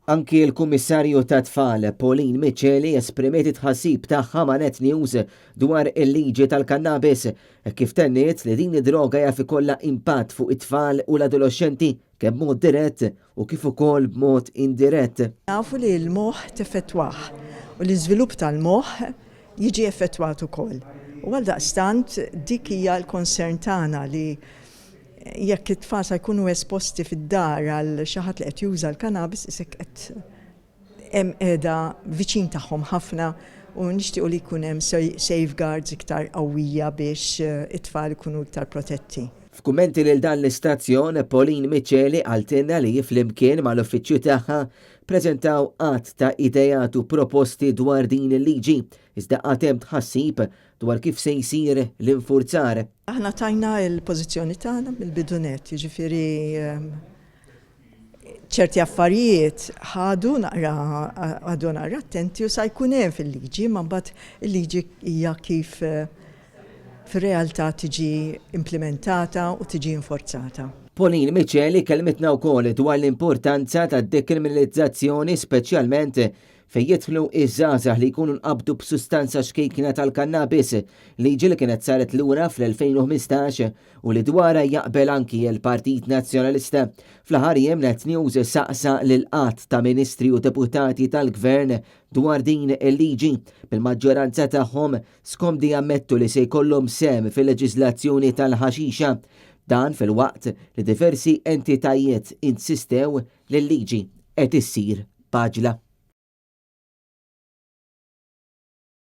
Anki l-Kummissarju tat-Tfal, Pauline Miceli esprimiet it-tħassib tagħha ma' Net News dwar il-liġi tal-kannabis, hekk kif tenniet li din id-droga jaf ikollha impatt fuq it-tfal u l-adoloxxenti kemm b'mod dirett u kif ukoll b'mod indirett. Nafu li l-moħħ teffettwah u l-iżvilupp tal-moħħ jiġi effettwat ukoll. U għaldaqstant dik hija l-concern tagħna li jekk it-tfal sa jkunu esposti fid-dar għal xi ħadd li qed juża l-cannabis isek qed hemm qiegħda viċin tagħhom ħafna u nixtiequ li jkun hemm safeguards iktar qawwija biex it-tfal ikunu iktar protetti. F'kummenti lil dan l-istazzjon, Pauline Miceli qaltilna li flimkien mal-uffiċċju tagħha preżentaw għadd ta' ideat u proposti dwar din il-liġi, iżda għad hemm tħassib dwar kif se jsir l-infurzar. Aħna tajna l-pożizzjoni tagħna mill-bidu nett, jiġifieri ċerti affarijiet ħadu naqra ħadu naqra attenti u sa jkun hemm fil-liġi, ma mbagħad il-liġi hija kif fir-realtà tiġi implimentata u tiġi inforzata. Pauline Miceli kellmitna wkoll dwar l-importanza tad-dekriminalizzazzjoni speċjalment Fejn jidħlu iż-żgħażagħ li jkunu nqabdu b'sustanza xkejkna tal-kannabis, liġi li kienet saret lura fl-2015 u li dwarha jaqbel anki l-Partit Nazzjonalista. Fl-aħħar jiem Net News saqsa lil għadd ta' Ministri u Deputati tal-Gvern dwar din il-liġi, bil-maġġoranza tagħhom skomdi jammettu li se jkollhom sehem fil-leġiżlazzjoni tal-ħaxixa. Dan filwaqt li diversi entitajiet insistew li l-liġi qed issir b'għaġla.